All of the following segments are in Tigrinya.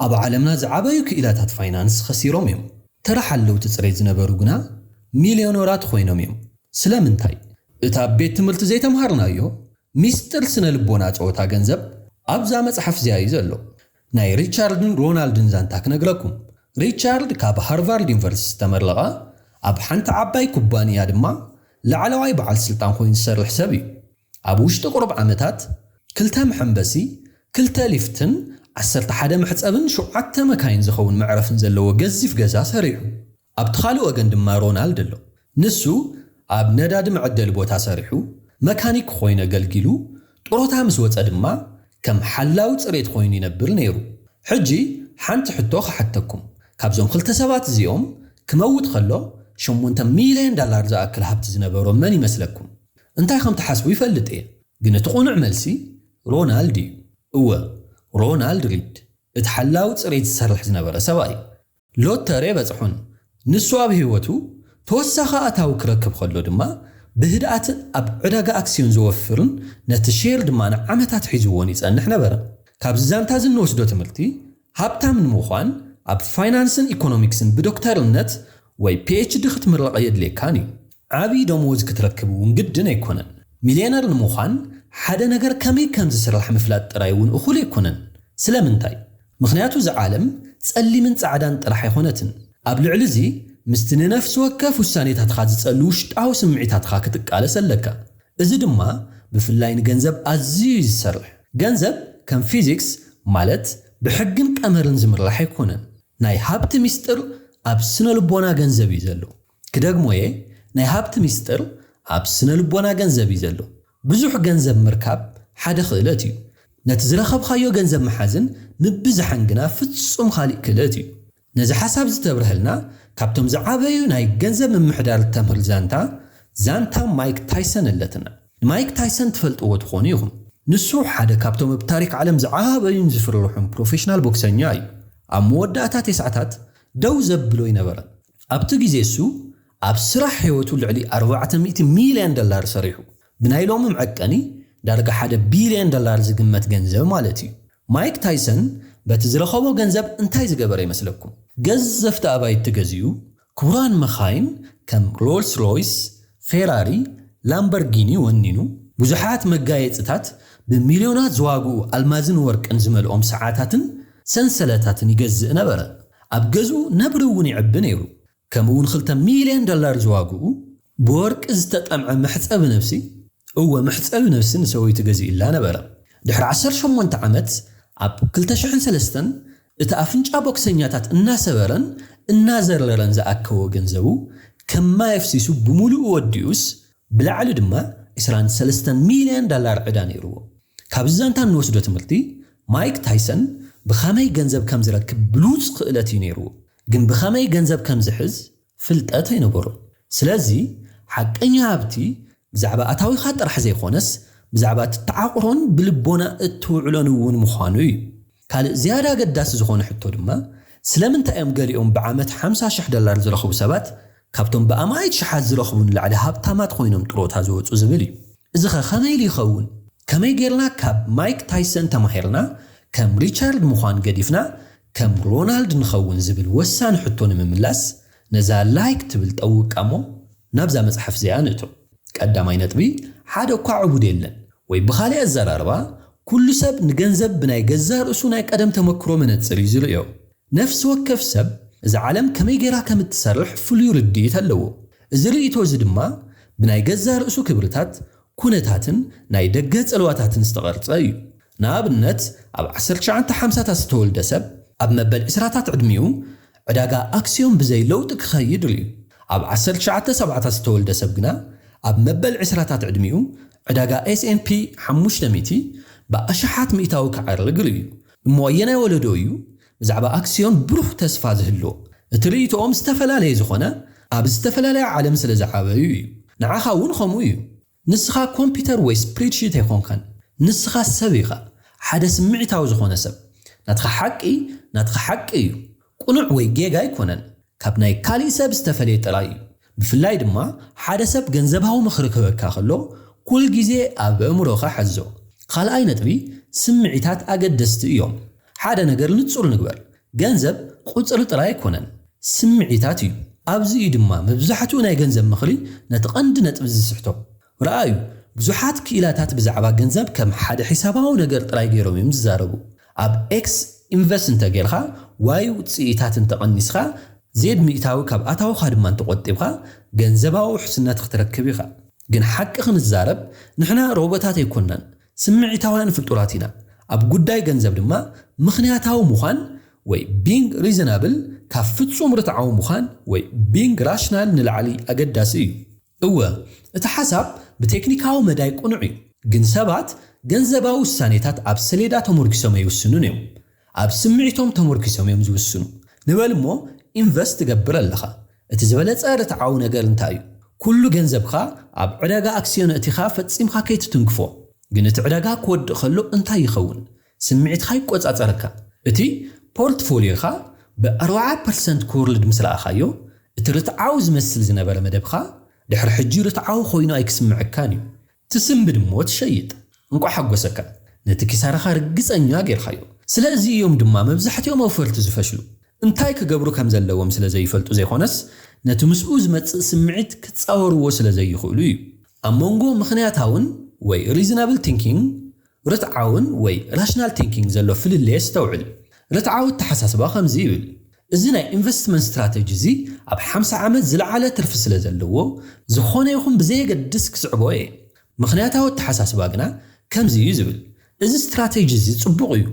ኣብ ዓለምና ዝዓበዩ ክኢላታት ፋይናንስ ኸሲሮም እዮም። ተራ ሓለውቲ ጽሬት ዝነበሩ ግና ሚልዮነራት ኮይኖም እዮም። ስለምንታይ? እቲ ኣብ ቤት ትምህርቲ ዘይተምሃርናዮ ሚስጥር ስነ ልቦና ጸወታ ገንዘብ ኣብዛ መጽሓፍ እዚኣ እዩ ዘሎ። ናይ ሪቻርድን ሮናልድን ዛንታ ክነግረኩም። ሪቻርድ ካብ ሃርቫርድ ዩኒቨርሲቲ ዝተመረቐ፣ ኣብ ሓንቲ ዓባይ ኩባንያ ድማ ላዕለዋይ በዓል ስልጣን ኮይኑ ዝሰርሕ ሰብ እዩ። ኣብ ውሽጢ ቁሩብ ዓመታት ክልተ መሐንበሲ፣ ክልተ ሊፍትን ዓሰርተ ሓደ መሕጸብን ሸውዓተ መካይን ዝኸውን መዕረፍን ዘለዎ ገዚፍ ገዛ ሰሪሑ። ኣብቲ ካልእ ወገን ድማ ሮናልድ ኣሎ። ንሱ ኣብ ነዳዲ መዐደሊ ቦታ ሰሪሑ፣ መካኒክ ኮይኑ ኣገልጊሉ፣ ጥሮታ ምስ ወጸ ድማ ከም ሓላዊ ጽሬት ኮይኑ ይነብር ነይሩ። ሕጂ ሓንቲ ሕቶ ክሓተኩም። ካብዞም ክልተ ሰባት እዚኦም ክመውት ከሎ ሸሞንተ ሚልዮን ዳላር ዝኣክል ሃብቲ ዝነበሮ መን ይመስለኩም? እንታይ ከም ትሓስቡ ይፈልጥ እየ፣ ግን እቲ ቅኑዕ መልሲ ሮናልድ እዩ። እወ፣ ሮናልድ ሪድ፣ እቲ ሓላዊ ጽሬት ዝሰርሕ ዝነበረ ሰብኣይ። ሎተሪ በጽሑን። ንሱ ኣብ ህይወቱ ተወሳኺ ኣታዊ ክረክብ ከሎ ድማ ብህድኣትን ኣብ ዕዳጋ ኣክስዮን ዘወፍርን ነቲ ሼር ድማ ንዓመታት ሒዝዎን ይጸንሕ ነበረ። ካብዚ ዛንታ እዚ እንወስዶ ትምህርቲ፣ ሃብታም ንምዃን ኣብ ፋይናንስን ኢኮኖሚክስን ብዶክተርነት ወይ ፒ ኤች ዲ ክትምረቕ የድልየካን እዩ። ዓቢ ደሞዝ ክትረክብ እውን ግድን ኣይኮነን። ሚልዮነር ንምዃን ሓደ ነገር ከመይ ከም ዝስራሕ ምፍላጥ ጥራይ እውን እኹል ኣይኮነን። ስለምንታይ? ምኽንያቱ እዛ ዓለም ጸሊምን ጻዕዳን ጥራሕ ኣይኮነትን። ኣብ ልዕሊ እዚ ምስቲ ንነፍሲ ወከፍ ውሳኔታትኻ ዝጸሉ ውሽጣዊ ስምዒታትኻ ክትቃለስ ኣለካ። እዚ ድማ ብፍላይ ንገንዘብ ኣዝዩ እዩ ዝሰርሕ። ገንዘብ ከም ፊዚክስ ማለት ብሕግን ቀመርን ዝምራሕ ኣይኮነን። ናይ ሃብቲ ሚስጥር ኣብ ስነ ልቦና ገንዘብ እዩ ዘሎ። ክደግሞ እየ፣ ናይ ሃብቲ ሚስጥር ኣብ ስነ ልቦና ገንዘብ እዩ ዘሎ። ብዙሕ ገንዘብ ምርካብ ሓደ ክእለት እዩ። ነቲ ዝረኸብካዮ ገንዘብ ምሓዝን ምብዝሓን ግና ፍጹም ካልእ ክእለት እዩ። ነዚ ሓሳብ ዝተብርሀልና ካብቶም ዝዓበዩ ናይ ገንዘብ ምምሕዳር እተምህር ዛንታ፣ ዛንታ ማይክ ታይሰን ኣለትና። ንማይክ ታይሰን ትፈልጥዎ ትኾኑ ኢኹም። ንሱ ሓደ ካብቶም ኣብ ታሪክ ዓለም ዝዓበዩን ዝፍርርሑን ፕሮፌሽናል ቦክሰኛ እዩ። ኣብ መወዳእታ ተስዓታት ደው ዘብሎ ኣይነበረን። ኣብቲ ግዜ እሱ ኣብ ስራሕ ህይወቱ ልዕሊ ኣርባዕተ ሚእቲ ሚልዮን ዶላር ሰሪሑ። ብናይ ሎሚ መዐቀኒ ዳርጋ ሓደ ቢልዮን ዶላር ዝግመት ገንዘብ ማለት እዩ። ማይክ ታይሰን በቲ ዝረኸቦ ገንዘብ እንታይ ዝገበረ ይመስለኩም? ገዘፍቲ ኣባይቲ ገዚኡ፣ ክቡራን መኻይን ከም ሮልስ ሮይስ፣ ፌራሪ፣ ላምበርጊኒ ወኒኑ፣ ብዙሓት መጋየጽታት ብሚልዮናት ዝዋግኡ ኣልማዝን ወርቅን ዝመልኦም ሰዓታትን ሰንሰለታትን ይገዝእ ነበረ። ኣብ ገዝኡ ነብሪ እውን ይዕቢ ነይሩ። ከምኡ እውን ክልተ ሚልዮን ዶላር ዝዋግኡ ብወርቂ ዝተጠምዐ መሕጸቢ ነፍሲ፣ እወ፣ መሕጸቢ ነፍሲ ንሰበይቱ ገዚእላ ነበረ። ድሕሪ ዓሰርተ ሸሞንተ ዓመት ኣብ ክልተ ሽሕን ሰለስተን እቲ ኣፍንጫ ቦክሰኛታት እናሰበረን እናዘርለረን ዝኣከቦ ገንዘቡ ከም ማይ ኣፍሲሱ ብምሉኡ ወዲኡስ ብላዕሊ ድማ ዕስራን ሰለስተን ሚልዮን ዳላር ዕዳ ነይርዎ። ካብዚ ዛንታ እንወስዶ ትምህርቲ ማይክ ታይሰን ብኸመይ ገንዘብ ከም ዝረክብ ብሉጽ ክእለት እዩ ነይርዎ። ግን ብኸመይ ገንዘብ ከም ዝሕዝ ፍልጠት ኣይነበሮን። ስለዚ ሓቀኛ ሃብቲ ብዛዕባ ኣታዊኻ ጥራሕ ዘይኮነስ ብዛዕባ እትተዓቑሮን ብልቦና እትውዕሎን እውን ምዃኑ እዩ። ካልእ ዝያዳ ኣገዳሲ ዝኾነ ሕቶ ድማ ስለምንታይ እዮም ገሊኦም ብዓመት ሓምሳ ሽሕ ዶላር ዝረኽቡ ሰባት ካብቶም ብኣማኢት ሽሓት ዝረኽቡ ንላዕሊ ሃብታማት ኮይኖም ጥሮታ ዝወፁ ዝብል እዩ። እዚኸ ከመይ ኢሉ ይኸውን? ከመይ ጌርና ካብ ማይክ ታይሰን ተማሂርና ከም ሪቻርድ ምዃን ገዲፍና ከም ሮናልድ ንኸውን ዝብል ወሳኒ ሕቶ ንምምላስ ነዛ ላይክ ትብል ጠውቃሞ ናብዛ መጽሓፍ እዚኣ ንእቶ። ቀዳማይ ነጥቢ፣ ሓደ እኳ ዕቡድ የለን ወይ ብኻልእ ኣዘራርባ ኩሉ ሰብ ንገንዘብ ብናይ ገዛ ርእሱ ናይ ቀደም ተመክሮ መነጽር እዩ ዝርእዮ። ነፍሲ ወከፍ ሰብ እዛ ዓለም ከመይ ጌራ ከም እትሰርሕ ፍሉይ ርድኢት ኣለዎ። እዚ ርእይቶ እዚ ድማ ብናይ ገዛ ርእሱ ክብርታት፣ ኩነታትን ናይ ደገ ጽልዋታትን ዝተቐርጸ እዩ። ንኣብነት ኣብ ዓሰርተ ትሽዓተ ሓምሳታት ዝተወልደ ሰብ ኣብ መበል ዕስራታት ዕድሚኡ ዕዳጋ ኣክስዮን ብዘይ ለውጢ ክኸይድ ርእዩ። ኣብ ዓሰርተ ትሽዓተ ሰብዓታት ዝተወልደ ሰብ ግና ኣብ መበል ዕስራታት ዕድሚኡ ዕዳጋ ኤስ ኤን ፒ ሓሙሽተ ሚእቲ ብኣሽሓት ሚእታዊ ክዓርግ ርእዩ። እሞ ኣየናይ ወለዶ እዩ ብዛዕባ ኣክስዮን ብሩህ ተስፋ ዝህልዎ? እቲ ርእይቶኦም ዝተፈላለየ ዝኾነ ኣብ ዝተፈላለየ ዓለም ስለ ዝዓበዩ እዩ። ንዓኻ እውን ከምኡ እዩ። ንስኻ ኮምፒውተር ወይ ስፕሪድሺት ኣይኮንካን። ንስኻ ሰብ ኢኻ፣ ሓደ ስምዒታዊ ዝኾነ ሰብ። ናትኻ ሓቂ ናትኻ ሓቂ እዩ። ቅኑዕ ወይ ጌጋ ኣይኮነን። ካብ ናይ ካሊእ ሰብ ዝተፈለየ ጥራይ እዩ። ብፍላይ ድማ ሓደ ሰብ ገንዘባዊ ምኽሪ ክህበካ ከሎ ኩል ግዜ ኣብ ኣእምሮኻ ሓዞ። ካልኣይ ነጥቢ፣ ስምዒታት ኣገደስቲ እዮም። ሓደ ነገር ንጹር ንግበር። ገንዘብ ቁጽሪ ጥራይ ኣይኮነን፣ ስምዒታት እዩ። ኣብዚ እዩ ድማ መብዛሕትኡ ናይ ገንዘብ ምኽሪ ነቲ ቀንዲ ነጥቢ ዝስሕቶ። ረኣዩ፣ ብዙሓት ክኢላታት ብዛዕባ ገንዘብ ከም ሓደ ሒሳባዊ ነገር ጥራይ ገይሮም እዮም ዝዛረቡ። ኣብ ኤክስ ኢንቨስት እንተ ጌርካ፣ ዋይ ውጽኢታት እንተ ቀኒስካ፣ ዜድ ሚእታዊ ካብ ኣታውኻ ድማ እንተቆጢብካ፣ ገንዘባዊ ውሕስነት ክትረክብ ኢኻ። ግን ሓቂ ክንዛረብ፣ ንሕና ሮቦታት ኣይኮናን፣ ስምዒታውያን ፍጡራት ኢና። ኣብ ጉዳይ ገንዘብ ድማ ምኽንያታዊ ምዃን ወይ ቢንግ ሪዝናብል ካብ ፍጹም ርትዓዊ ምዃን ወይ ቢንግ ራሽናል ንላዕሊ ኣገዳሲ እዩ። እወ፣ እቲ ሓሳብ ብቴክኒካዊ መዳይ ቅኑዕ እዩ፣ ግን ሰባት ገንዘባዊ ውሳኔታት ኣብ ሰሌዳ ተመርኪሶም ኣይውስኑን እዮም። ኣብ ስምዒቶም ተመርኪሶም እዮም ዝውስኑ። ንበል እሞ ኢንቨስት ትገብር ኣለኻ። እቲ ዝበለጸ ርትዓዊ ነገር እንታይ እዩ? ኩሉ ገንዘብካ ኣብ ዕዳጋ ኣክስዮን ኣእቲኻ ፈጺምካ ከይትትንክፎ። ግን እቲ ዕዳጋ ክወድእ ከሎ እንታይ ይኸውን? ስምዒትካ ይቆጻጸረካ። እቲ ፖርትፎሊዮኻ ብ ኣርባዓ ፐርሰንት ክወርድ ምስ ረኣኻዮ፣ እቲ ርትዓዊ ዝመስል ዝነበረ መደብኻ ድሕሪ ሕጂ ርትዓዊ ኮይኑ ኣይክስምዐካን እዩ። ትስንብድ እሞ ትሸይጥ። እንቋዕ ሓጎሰካ። ነቲ ኪሳራኻ ርግጸኛ ጌርካዮ። ስለዚ እዮም ድማ መብዛሕትኦም ኣውፈርቲ ዝፈሽሉ። እንታይ ክገብሩ ከም ዘለዎም ስለ ዘይፈልጡ ዘይኮነስ፣ ነቲ ምስኡ ዝመጽእ ስምዒት ክጻወርዎ ስለ ዘይኽእሉ እዩ። ኣብ መንጎ ምኽንያታውን ወይ ሪዝናብል ቲንኪንግ፣ ርትዓውን ወይ ራሽናል ቲንኪንግ ዘሎ ፍልልይ ኣስተውዕል። ርትዓዊ ኣተሓሳስባ ከምዚ ይብል፣ "እዚ ናይ ኢንቨስትመንት ስትራተጂ እዚ ኣብ ሓምሳ ዓመት ዝለዓለ ትርፊ ስለ ዘለዎ፣ ዝኾነ ይኹን ብዘየገድስ ክስዕቦ እየ።" ምኽንያታዊ ኣተሓሳስባ ግና ከምዚ እዩ ዝብል፣ "እዚ ስትራተጂ እዚ ጽቡቕ እዩ፣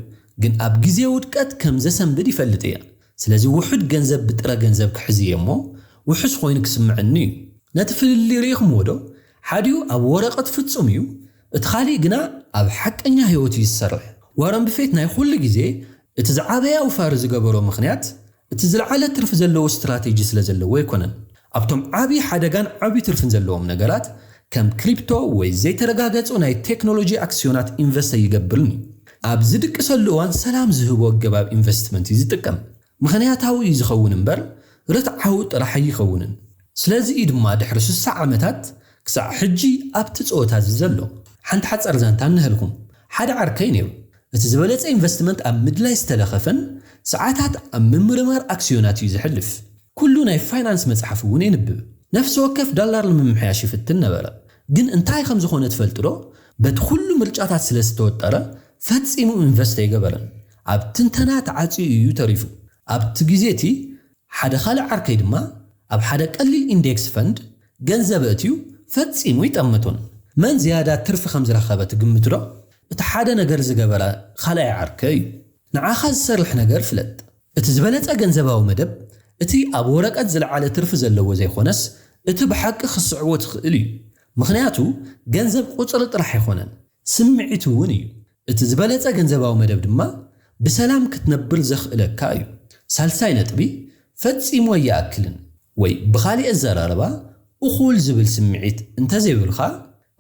ግን ኣብ ግዜ ውድቀት ከም ዘሰንብድ ይፈልጥ እየ። ስለዚ ውሑድ ገንዘብ ብጥረ ገንዘብ ክሕዝ እየ እሞ ውሑስ ኮይኑ ክስምዐኒ እዩ።" ነቲ ፍልልይ ርኢኹምዎ ዶ? ሓዲኡ ኣብ ወረቐት ፍጹም እዩ፣ እቲ ካልእ ግና ኣብ ሓቀኛ ህይወት እዩ ዝሰርሕ። ዋረን ብፌት ናይ ኩሉ ግዜ እቲ ዝዓበየ ኣውፋሪ ዝገበሮ ምኽንያት፣ እቲ ዝለዓለ ትርፊ ዘለዎ ስትራቴጂ ስለ ዘለዎ ኣይኮነን። ኣብቶም ዓቢ ሓደጋን ዓቢ ትርፍን ዘለዎም ነገራት፣ ከም ክሪፕቶ ወይ ዘይተረጋገጹ ናይ ቴክኖሎጂ ኣክስዮናት ኢንቨስት ኣይገብርን እዩ። ኣብ ዝድቅሰሉ እዋን ሰላም ዝህቦ ኣገባብ ኢንቨስትመንት እዩ ዝጥቀም። ምኽንያታዊ እዩ ዝኸውን እምበር፣ ርትዓዊ ጥራሕ ኣይኸውንን። ስለዚ እዩ ድማ ድሕሪ ስሳ ዓመታት ክሳዕ ሕጂ ኣብቲ ጸወታ እዚ ዘሎ። ሓንቲ ሓጻር ዛንታ እንሀልኩም። ሓደ ዓርከይ ነይሩ። እቲ ዝበለጸ ኢንቨስትመንት ኣብ ምድላይ ዝተለኸፈን ሰዓታት ኣብ ምምርማር ኣክስዮናት እዩ ዘሕልፍ። ኩሉ ናይ ፋይናንስ መጽሓፍ እውን የንብብ። ነፍሲ ወከፍ ዳላር ንምምሕያሽ ይፍትን ነበረ። ግን እንታይ ከም ዝኾነ ትፈልጡ ዶ? በቲ ኩሉ ምርጫታት ስለ ዝተወጠረ፣ ፈጺሙ ኢንቨስት ኣይገበረን። ኣብ ትንተና ተዓጽዩ እዩ ተሪፉ። ኣብቲ ግዜ እቲ ሓደ ካልእ ዓርከይ ድማ ኣብ ሓደ ቀሊል ኢንዴክስ ፈንድ ገንዘብ ኣእትዩ ፈጺሙ ኣይጠመቶን። መን ዝያዳ ትርፊ ከም ዝረኸበ ትግምቱ ዶ? እቲ ሓደ ነገር ዝገበረ ካልኣይ ዓርከይ እዩ። ንዓኻ ዝሰርሕ ነገር ፍለጥ። እቲ ዝበለጸ ገንዘባዊ መደብ እቲ ኣብ ወረቀት ዝለዓለ ትርፊ ዘለዎ ዘይኮነስ፣ እቲ ብሓቂ ክትስዕቦ ትኽእል እዩ። ምኽንያቱ፣ ገንዘብ ቁጽሪ ጥራሕ ኣይኮነን፣ ስምዒት እውን እዩ። እቲ ዝበለጸ ገንዘባዊ መደብ ድማ ብሰላም ክትነብር ዘኽእለካ እዩ። ሳልሳይ ነጥቢ፣ ፈጺሙ ኣይኣክልን፣ ወይ ብኻሊእ ኣዘራርባ፣ እኹል ዝብል ስምዒት እንተዘይብልካ፣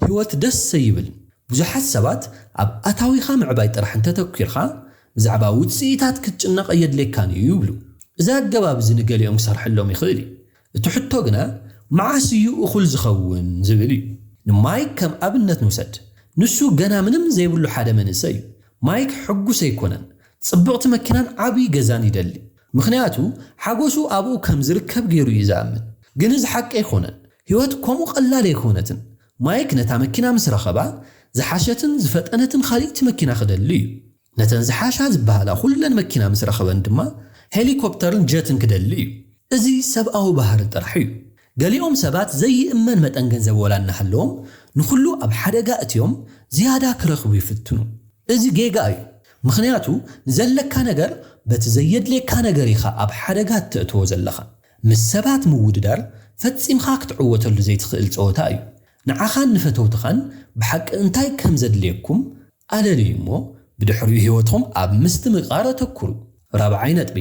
ህይወት ደስ ዘይብል። ብዙሓት ሰባት ኣብ ኣታዊኻ ምዕባይ ጥራሕ እንተተኲርካ፣ ብዛዕባ ውጽኢታት ክትጭነቕ ኣየድልየካን እዩ ይብሉ። እዚ ኣገባብ እዚ ንገሊኦም ክሰርሐሎም ይኽእል እዩ። እቲ ሕቶ ግና፣ መዓስ እዩ እኹል ዝኸውን ዝብል እዩ። ንማይክ ከም ኣብነት ንውሰድ። ንሱ ገና ምንም ዘይብሉ ሓደ መንእሰይ እዩ። ማይክ ሕጉስ ኣይኮነን። ጽብቕቲ መኪናን ዓቢ ገዛን ይደሊ። ምኽንያቱ፣ ሓጎሱ ኣብኡ ከም ዝርከብ ገይሩ እዩ ዝኣምን። ግን እዚ ሓቂ ኣይኮነን። ህይወት ከምኡ ቀላል ኣይኮነትን። ማይክ ነታ መኪና ምስ ረኸባ፣ ዝሓሸትን ዝፈጠነትን ካልእቲ መኪና ክደሊ እዩ። ነተን ዝሓሻ ዝበሃላ ኩለን መኪና ምስ ረኸበን ድማ፣ ሄሊኮፕተርን ጀትን ክደሊ እዩ። እዚ ሰብኣዊ ባህሪ ጥራሕ እዩ። ገሊኦም ሰባት ዘይእመን መጠን ገንዘብ ወላ እናሃለዎም፣ ንኹሉ ኣብ ሓደጋ እትዮም ዝያዳ ክረኽቡ ይፍትኑ። እዚ ጌጋ እዩ። ምኽንያቱ፣ ንዘለካ ነገር በቲ ዘየድልየካ ነገር ኢኻ ኣብ ሓደጋ እተእትዎ ዘለኻ። ምስ ሰባት ምውድዳር ፈጺምካ ክትዕወተሉ ዘይትኽእል ጸወታ እዩ። ንዓኻን ንፈተውትኻን ብሓቂ እንታይ ከም ዘድልየኩም ኣለልዩ እሞ፣ ብድሕሪኡ ህይወትኩም ኣብ ምስትምቓር ኣተኩሩ። ራብዓይ ነጥቢ፣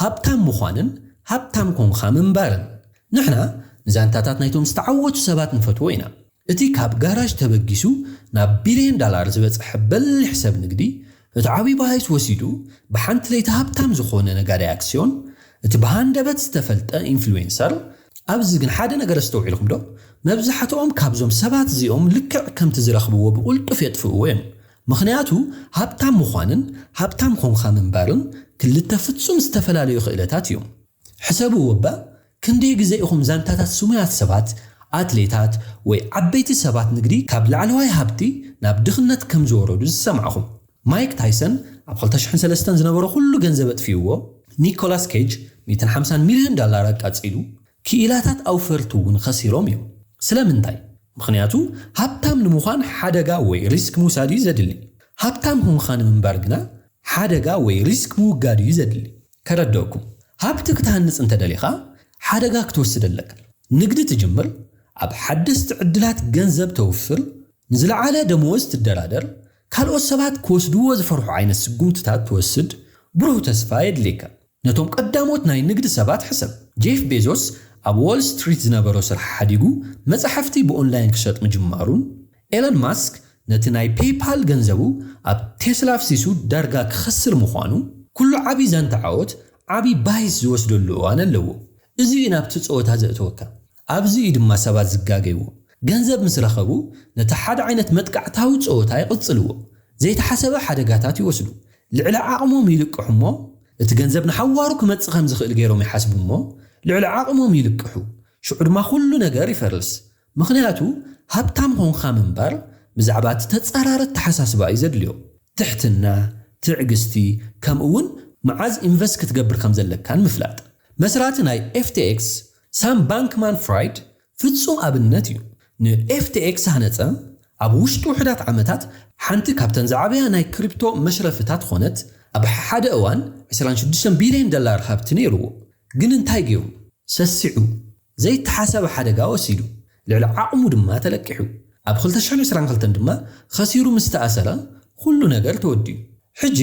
ሃብታም ምዃንን ሃብታም ኮንካ ምንባርን። ንሕና ንዛንታታት ናይቶም ዝተዓወቱ ሰባት ንፈትዎ ኢና። እቲ ካብ ጋራዥ ተበጊሱ ናብ ቢልዮን ዳላር ዝበጽሐ በሊሕ ሰብ ንግዲ፣ እቲ ዓብዪ ባይስ ወሲዱ ብሓንቲ ለይቲ ሃብታም ዝኾነ ነጋዳይ ኣክስዮን፣ እቲ ብሃንደበት ዝተፈልጠ ኢንፍሉዌንሰር። ኣብዚ ግን ሓደ ነገር ኣስተውዒልኩም ዶ? መብዛሕትኦም ካብዞም ሰባት እዚኦም ልክዕ ከምቲ ዝረኽብዎ ብቕልጡፍ የጥፍእዎ እዮም። ምኽንያቱ ሃብታም ምዃንን ሃብታም ኮንካ ምንባርን ክልተ ፍጹም ዝተፈላለዩ ክእለታት እዮም። ሕሰብዎ እባ፣ ክንደይ ግዜ ኢኹም ዛንታታት ስሙያት ሰባት፣ ኣትሌታት ወይ ዓበይቲ ሰባት ንግዲ ካብ ላዕለዋይ ሃብቲ ናብ ድኽነት ከም ዝወረዱ ዝሰማዕኹም? ማይክ ታይሰን ኣብ ክልተ ሽሕን ሰለስተን ዝነበሮ ኩሉ ገንዘብ ኣጥፊእዎ፣ ኒኮላስ ኬጅ ሚእትን ሓምሳን ሚልዮን ዳላር ኣቃጺሉ፣ ክኢላታት ኣውፈርቲ እውን ኸሲሮም እዮም። ስለምንታይ? ምኽንያቱ ሃብታም ንምዃን ሓደጋ ወይ ሪስክ ምውሳድ እዩ ዘድሊ። ሃብታም ኮንካ ንምንባር ግና ሓደጋ ወይ ሪስክ ምውጋድ እዩ ዘድሊ። ከረደእኩም፣ ሃብቲ ክትሃንጽ እንተደሊኻ ሓደጋ ክትወስድ ኣለካ። ንግዲ ትጅምር፣ ኣብ ሓደስቲ ዕድላት ገንዘብ ተውፍር፣ ንዝለዓለ ደመወዝ ትደራደር፣ ካልኦት ሰባት ክወስድዎ ዝፈርሑ ዓይነት ስጉምትታት ትወስድ፣ ብሩህ ተስፋ የድልየካ። ነቶም ቀዳሞት ናይ ንግዲ ሰባት ሕሰብ። ጄፍ ቤዞስ ኣብ ዎል ስትሪት ዝነበሮ ስራሕ ሓዲጉ መጻሕፍቲ ብኦንላይን ክሸጥ ምጅማሩን፣ ኤለን ማስክ ነቲ ናይ ፔይፓል ገንዘቡ ኣብ ቴስላ ኣፍሲሱ ዳርጋ ክኸስር ምዃኑ፣ ኩሉ ዓቢ ዛንታ ዓወት ዓቢ ባይስ ዝወስደሉ እዋን ኣለዎ። እዚ እዩ ናብቲ ጸወታ ዘእተወካ። ኣብዚ እዩ ድማ ሰባት ዝጋገይዎ። ገንዘብ ምስ ረኸቡ ነቲ ሓደ ዓይነት መጥቃዕታዊ ጸወታ ይቕጽልዎ። ዘይተሓሰበ ሓደጋታት ይወስዱ። ልዕሊ ዓቕሞም ይልቅሑ እሞ እቲ ገንዘብ ንሓዋሩ ክመጽእ ከም ዝኽእል ገይሮም ይሓስቡ እሞ ልዕሊ ዓቕሞም ይልቅሑ። ሽዑ ድማ ኩሉ ነገር ይፈርስ። ምኽንያቱ ሃብታም ኾንካ ምንባር ብዛዕባ እቲ ተጻራሪ ኣተሓሳስባ እዩ ዘድልዮ። ትሕትና፣ ትዕግስቲ፣ ከምኡ እውን መዓዝ ኢንቨስት ክትገብር ከም ዘለካን ምፍላጥ። መስራቲ ናይ ኤፍቲኤክስ ሳም ባንክማን ፍራይድ ፍጹም ኣብነት እዩ። ንኤፍቲኤክስ ሃነጸ፣ ኣብ ውሽጢ ውሑዳት ዓመታት ሓንቲ ካብተን ዝዓበያ ናይ ክሪፕቶ መሽረፍታት ኾነት፣ ኣብ ሓደ እዋን ዕስራን ሽዱሽተን ቢልዮን ዶላር ሃብቲ ነይርዎ። ግን እንታይ ገይሩ? ሰሲዑ። ዘይተሓሰበ ሓደጋ ወሲዱ። ልዕሊ ዓቕሙ ድማ ተለቂሑ። ኣብ ክልተ ሽሕን ዕስራን ክልተን ድማ ኸሲሩ ምስ ተኣሰረ፣ ኩሉ ነገር ተወዲኡ። ሕጂ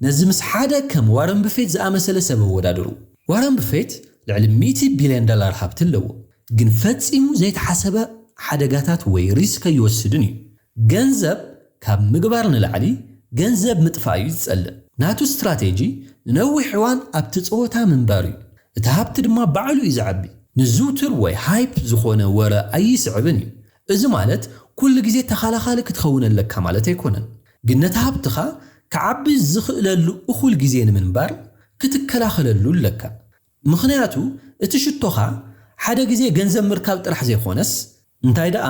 ነዚ ምስ ሓደ ከም ዋረን ብፌት ዝኣመሰለ ሰብ ኣወዳድሩ። ዋረን ብፌት ልዕሊ ሚእቲ ቢልዮን ዶላር ሃብቲ ኣለዎ፣ ግን ፈጺሙ ዘይተሓሰበ ሓደጋታት ወይ ሪስክ ኣይወስድን እዩ። ገንዘብ ካብ ምግባር ንላዕሊ ገንዘብ ምጥፋእ እዩ ዝጸልእ። ናቱ ስትራቴጂ ንነዊሕ እዋን ኣብቲ ጸወታ ምንባር እዩ። እቲ ሃብቲ ድማ ባዕሉ እዩ ዝዓቢ። ንዝውቱር ወይ ሃይፕ ዝኾነ ወረ ኣይስዕብን እዩ። እዚ ማለት ኩሉ ግዜ ተኻላኻሊ ክትኸውን ኣለካ ማለት ኣይኮነን። ግን ነቲ ሃብትኻ ክዓቢ ዝኽእለሉ እኹል ግዜ ንምንባር ክትከላኸለሉ ኣለካ። ምኽንያቱ እቲ ሽቶኻ ሓደ ግዜ ገንዘብ ምርካብ ጥራሕ ዘይኮነስ፣ እንታይ ደኣ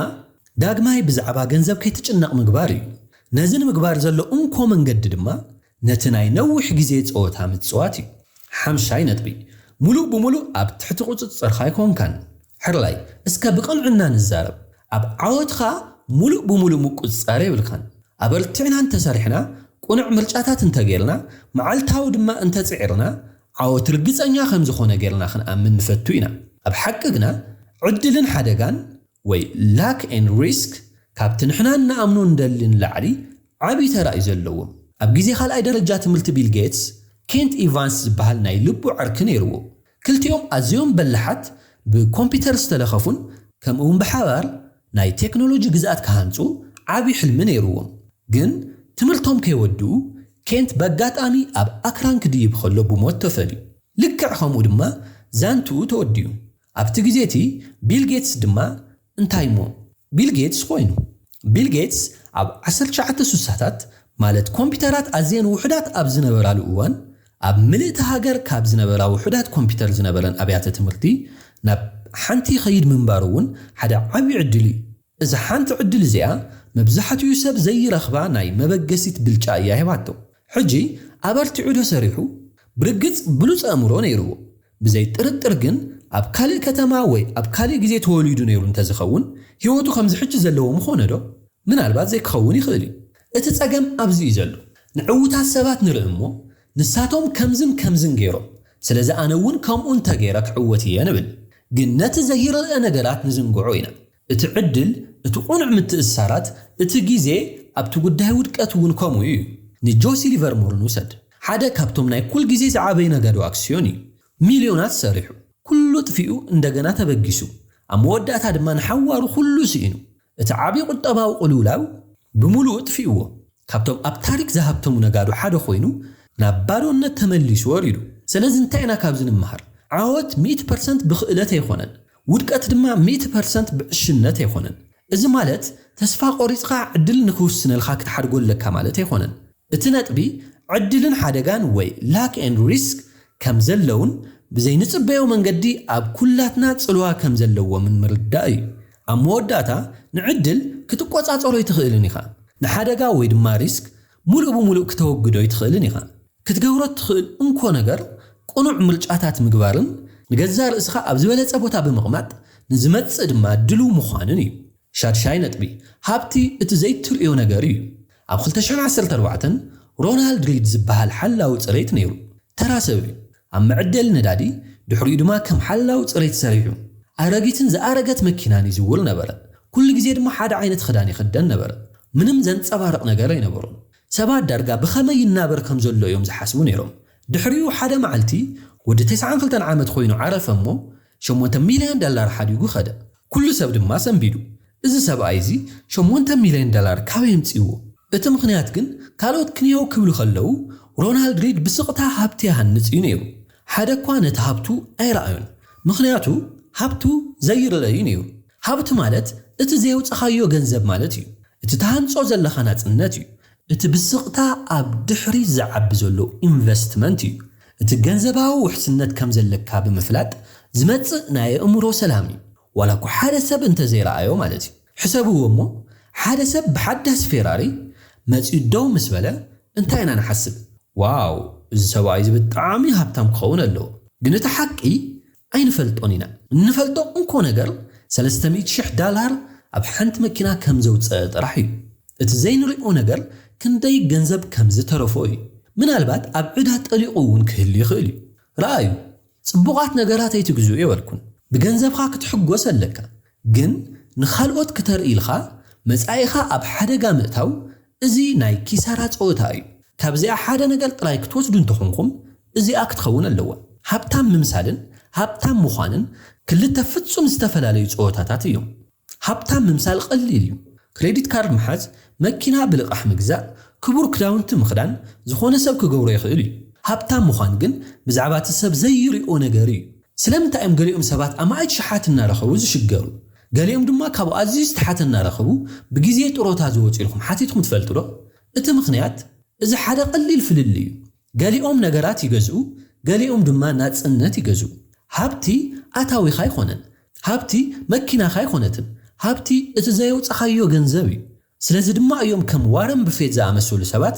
ዳግማይ ብዛዕባ ገንዘብ ከይትጭነቕ ምግባር እዩ። ነዚ ንምግባር ዘሎ እንኮ መንገዲ ድማ ነቲ ናይ ነዊሕ ግዜ ጸወታ ምጽዋት እዩ። ሓምሻይ ነጥቢ፣ ሙሉእ ብሙሉእ ኣብ ትሕቲ ቁጽጽርካ ኣይኮንካን። ሕርላይ፣ እስከ ብቕንዕና ንዛረብ። ኣብ ዓወትካ ሙሉእ ብሙሉእ ምቁጽጻር የብልካን። ኣበርቲዕና እንተሰሪሕና፣ ቅኑዕ ምርጫታት እንተጌርና፣ መዓልታዊ ድማ እንተጽዒርና፣ ዓወት ርግጸኛ ከም ዝኾነ ጌርና ክንኣምን ንፈቱ ኢና። ኣብ ሓቂ ግና፣ ዕድልን ሓደጋን ወይ ላክ ኤንድ ሪስክ ካብቲ ንሕና እንኣምኖ እንደሊ ንላዕሊ ዓቢ ተራ እዩ ዘለዎም። ኣብ ግዜ ካልኣይ ደረጃ ትምህርቲ ቢል ጌትስ፣ ኬንት ኢቫንስ ዝበሃል ናይ ልቡ ዓርኪ ነይርዎ። ክልቲኦም ኣዝዮም በላሓት፣ ብኮምፒውተር ዝተለኸፉን ከምኡውን ብሓባር ናይ ቴክኖሎጂ ግዝኣት ክሃንጹ ዓቢ ሕልሚ ነይርዎም። ግን ትምህርቶም ከይወድኡ ኬንት በጋጣሚ ኣብ ኣክራን ክድይብ ከሎ ብሞት ተፈልዩ። ልክዕ ከምኡ ድማ ዛንትኡ ተወዲኡ። ኣብቲ ግዜ እቲ ቢል ጌትስ ድማ እንታይ እሞ ቢል ጌትስ ኮይኑ። ቢል ጌትስ ኣብ ዓሰርተ ትሽዓተ ስሳታት ማለት ኮምፒውተራት ኣዝየን ውሑዳት ኣብ ዝነበራሉ እዋን ኣብ ምልእቲ ሃገር ካብ ዝነበራ ውሑዳት ኮምፒውተር ዝነበረን ኣብያተ ትምህርቲ ናብ ሓንቲ ይኸይድ ምንባሩ እውን ሓደ ዓቢ ዕድል እዩ። እዛ ሓንቲ ዕድል እዚኣ መብዛሕትኡ ሰብ ዘይረኽባ ናይ መበገሲት ብልጫ እያ ሂባቶ። ሕጂ ኣበርቲዑ ዶ ሰሪሑ? ብርግጽ ብሉጽ ኣእምሮ ነይርዎ። ብዘይ ጥርጥር ግን ኣብ ካልእ ከተማ ወይ ኣብ ካልእ ግዜ ተወሊዱ ነይሩ እንተዝኸውን ህይወቱ ከምዚ ሕጂ ዘለዎ ምኾነ ዶ? ምናልባት ዘይክኸውን ይኽእል እዩ። እቲ ጸገም ኣብዚ እዩ ዘሎ። ንዕዉታት ሰባት ንርኢ እሞ ንሳቶም ከምዝን ከምዝን ገይሮም፣ ስለዚ ኣነ እውን ከምኡ እንተገይረ ክዕወት እየ ንብል። ግን ነቲ ዘይረኣ ነገራት ንዝንግዖ ኢና። እቲ ዕድል፣ እቲ ቅኑዕ ምትእስሳራት፣ እቲ ግዜ ኣብቲ ጉዳይ ውድቀት እውን ከምኡ እዩ። ንጆሲ ሊቨርሞር ንውሰድ። ሓደ ካብቶም ናይ ኩል ግዜ ዝዓበዩ ነጋዶ ኣክስዮን እዩ። ሚልዮናት ሰሪሑ፣ ኩሉ ጥፊኡ እንደገና ተበጊሱ፣ ኣብ መወዳእታ ድማ ንሓዋሩ ኩሉ ስኢኑ። እቲ ዓቢ ቁጠባዊ ቅልውላው ብምሉኡ ጥፊእዎ። ካብቶም ኣብ ታሪክ ዝሃብተሙ ነጋዶ ሓደ ኮይኑ ናብ ባዶነት ተመሊሱ ወሪዱ። ስለዚ እንታይ ኢና ካብዚ ንምሃር? ዓወት ሚእቲ ፐርሰንት ብክእለት ኣይኮነን፣ ውድቀት ድማ ሚእቲ ፐርሰንት ብዕሽነት ኣይኮነን። እዚ ማለት ተስፋ ቆሪጽካ ዕድል ንክውስነልካ ክትሓድጎ ኣለካ ማለት ኣይኮነን። እቲ ነጥቢ ዕድልን ሓደጋን ወይ luck and risk ከም ዘለውን ብዘይንጽበዮ መንገዲ ኣብ ኩላትና ጽልዋ ከም ዘለዎምን ምርዳእ እዩ። ኣብ መወዳእታ ንዕድል ክትቆጻጸሮ ኣይትኽእልን ኢኻ። ንሓደጋ ወይ ድማ ሪስክ ሙሉእ ብሙሉእ ክተወግዶ ኣይትኽእልን ኢኻ። ክትገብሮ እትኽእል እንኮ ነገር ቅኑዕ ምርጫታት ምግባርን ንገዛእ ርእስኻ ኣብ ዝበለጸ ቦታ ብምቕማጥ ንዝመጽእ ድማ ድሉው ምዃንን እዩ። ሻድሻይ ነጥቢ፣ ሃብቲ እቲ ዘይትርእዮ ነገር እዩ። ኣብ ክልተ ሽሕን ዓሰርተ ኣርባዕተን ሮናልድ ሪድ ዝበሃል ሓላዊ ጽሬት ነይሩ። ተራ ሰብ እዩ። ኣብ መዐደሊ ነዳዲ ድሕሪኡ ድማ ከም ሓላዊ ጽሬት ሰሪሑ። ኣረጊትን ዝኣረገት መኪናን ይዝውር ነበረ። ኩሉ ግዜ ድማ ሓደ ዓይነት ክዳን ይኽደን ነበረ። ምንም ዘንጸባርቕ ነገር ኣይነበሮን። ሰባት ዳርጋ ብኸመይ ይናበር ከም ዘሎ እዮም ዝሓስቡ ነይሮም። ድሕሪኡ ሓደ መዓልቲ ወዲ ተስዓን ክልተን ዓመት ኮይኑ ዓረፈ እሞ ሸሞንተ ሚልዮን ዶላር ሓዲጉ ኸደ። ኩሉ ሰብ ድማ ሰንቢዱ። እዚ ሰብኣይ እዚ ሸሞንተ ሚልዮን ዶላር ካበይ ኣምጺእዎ? እቲ ምኽንያት ግን ካልኦት ክንየው ክብሉ ከለዉ ሮናልድ ሪድ ብስቕታ ሃብቲ ይሃንጽ እዩ ነይሩ። ሓደ እኳ ነቲ ሃብቱ ኣይረኣዮን። ምኽንያቱ ሃብቱ ዘይርእ እዩ ነይሩ። ሃብቲ ማለት እቲ ዘየውጻኻዮ ገንዘብ ማለት እዩ። እቲ ትሃንጾ ዘለኻ ናጽነት እዩ። እቲ ብስቕታ ኣብ ድሕሪት ዝዓቢ ዘሎ ኢንቨስትመንት እዩ። እቲ ገንዘባዊ ውሕስነት ከም ዘለካ ብምፍላጥ ዝመጽእ ናይ ኣእምሮ ሰላም እዩ። ዋላ እኳ ሓደ ሰብ እንተዘይረኣዮ ማለት እዩ። ሕሰብዎ እሞ ሓደ ሰብ ብሓዳስ ፌራሪ መጺኡ ደው ምስ በለ እንታይ ኢና ንሓስብ? ዋው፣ እዚ ሰብኣይ እዚ ብጣዕሚ ሃብታም ክኸውን ኣለዎ። ግን እቲ ሓቂ ኣይንፈልጦን ኢና። እንፈልጦ እንኮ ነገር ሰለስተ ሚእቲ ሽሕ ዳላር ኣብ ሓንቲ መኪና ከም ዘውፀአ ጥራሕ እዩ። እቲ ዘይንሪኦ ነገር ክንደይ ገንዘብ ከም ዝተረፎ እዩ። ምናልባት ኣብ ዕዳ ጠሊቑ እውን ክህሉ ይኽእል እዩ። ረኣዩ፣ ጽቡቓት ነገራት ኣይትግዝኡ የበልኩን። ብገንዘብኻ ክትሕጎስ ኣለካ። ግን ንኻልኦት ክተርኢ ኢልኻ መጻኢኻ ኣብ ሓደጋ ምእታው፣ እዚ ናይ ኪሳራ ጸወታ እዩ። ካብዚኣ ሓደ ነገር ጥራይ ክትወስዱ እንተኾንኩም፣ እዚኣ ክትኸውን ኣለዋ። ሃብታም ምምሳልን ሃብታም ምዃንን ክልተ ፍጹም ዝተፈላለዩ ጸወታታት እዮም። ሃብታም ምምሳል ቀሊል እዩ። ክሬዲት ካርድ ምሓዝ፣ መኪና ብልቓሕ ምግዛእ፣ ክቡር ክዳውንቲ ምኽዳን ዝኾነ ሰብ ክገብሮ ይኽእል እዩ። ሃብታም ምዃን ግን ብዛዕባ እቲ ሰብ ዘይርእዮ ነገር እዩ። ስለምንታይ እዮም ገሊኦም ሰባት ኣማኢት ሽሓት እናረኸቡ ዝሽገሩ? ገሊኦም ድማ ካብ ኣዝዩ ዝተሓተ እናረኸቡ ብግዜ ጥሮታ ዝወፁ ኢልኩም ሓቲትኩም ትፈልጡ ዶ? እቲ ምኽንያት እዚ ሓደ ቀሊል ፍልልይ እዩ። ገሊኦም ነገራት ይገዝኡ፣ ገሊኦም ድማ ናጽነት ይገዝኡ። ሃብቲ ኣታዊኻ ኣይኮነን። ሃብቲ መኪናኻ ኣይኮነትን። ሃብቲ እቲ ዘየውጻኻዮ ገንዘብ እዩ። ስለዚ ድማ እዮም ከም ዋረን ብፌት ዝኣመሰሉ ሰባት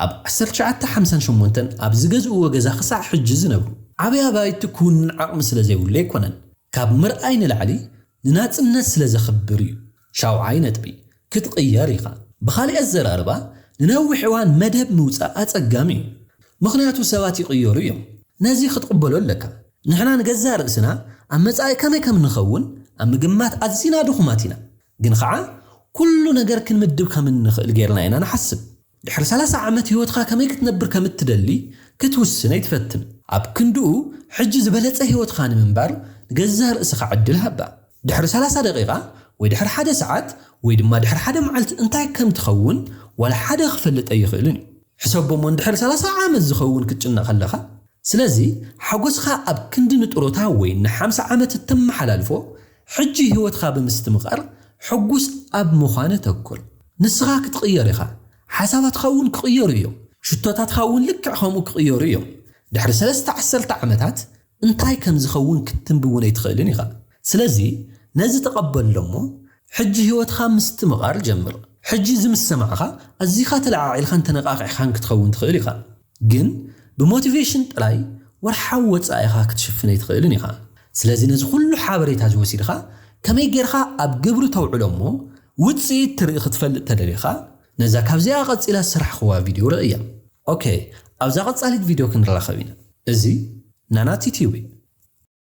ኣብ ዓሰርተ ትሽዓተ ሓምሳን ሸሞንተን ኣብ ዝገዝእዎ ገዛ ክሳዕ ሕጂ ዝነብሩ። ዓብይ ኣባይቲ ክውንን ዓቕሚ ስለ ዘይብሉ ኣይኮነን። ካብ ምርኣይ ንላዕሊ ንናጽነት ስለ ዘኽብር እዩ። ሻውዓይ ነጥቢ፣ ክትቕየር ኢኻ። ብኻልእ ኣዘራርባ፣ ንነዊሕ እዋን መደብ ምውጻእ ኣጸጋሚ እዩ። ምኽንያቱ ሰባት ይቕየሩ እዮም። ነዚ ክትቕበሎ ኣለካ። ንሕና ንገዛእ ርእስና ኣብ መጻኢ ከመይ ከም ንኸውን ኣብ ምግማት ኣዚና ድኹማት ኢና። ግን ኸዓ ኩሉ ነገር ክንምድብ ከም እንኽእል ጌርና ኢና ንሓስብ። ድሕሪ ሰላሳ ዓመት ህይወትኻ ከመይ ክትነብር ከም እትደሊ ክትውስን ኣይትፈትን። ኣብ ክንድኡ ሕጂ ዝበለጸ ህይወትኻ ንምንባር ንገዛእ ርእስኻ ዕድል ሃባ። ድሕሪ ሰላሳ ደቂቓ ወይ ድሕሪ ሓደ ሰዓት ወይ ድማ ድሕሪ ሓደ መዓልቲ እንታይ ከም ትኸውን ዋላ ሓደ ክፈልጥ ኣይኽእልን እዩ። ሕሰቦ እሞ እንድሕር ሰላሳ ዓመት ዝኸውን ክትጭነቕ ከለኻ። ስለዚ ሓጎስኻ ኣብ ክንዲ ንጥሮታ ወይ ንሓምሳ ዓመት እተመሓላልፎ ሕጂ ህይወትኻ ብምስትምቓር ሕጉስ ኣብ ምዃን ተኩር። ንስኻ ክትቕየር ኢኻ። ሓሳባትኻ እውን ክቕየሩ እዮም። ሽቶታትኻ እውን ልክዕ ከምኡ ክቕየሩ እዮም። ድሕሪ ሰለስተ ዓሰርተ ዓመታት እንታይ ከም ዝኸውን ክትትንቢ እውን ኣይትኽእልን ኢኻ። ስለዚ ነዚ ተቐበሎ እሞ ሕጂ ህይወትኻ ምስትምቓር ጀምር። ሕጂ እዚ ምስ ሰማዕኻ ኣዚኻ ተለዓዒልካን ተነቓቒሕካን ክትኸውን ትኽእል ኢኻ። ግን ብሞቲቬሽን ጥራይ ወርሓዊ ወጻኢኻ ክትሽፍን ኣይትኽእልን ኢኻ። ስለዚ ነዚ ኩሉ ሓበሬታ እዚ ወሲድኻ ከመይ ጌርካ ኣብ ግብሪ ተውዕሎ እሞ ውጽኢት ትርኢ ክትፈልጥ ተደሊኻ ነዛ ካብዚኣ ቀጺላ ዝሰራሕኽዋ ቪድዮ ርእያ። ኦኬ፣ ኣብዛ ቀጻሊት ቪድዮ ክንራኸብ ኢና። እዚ ናና ቲቲዊ።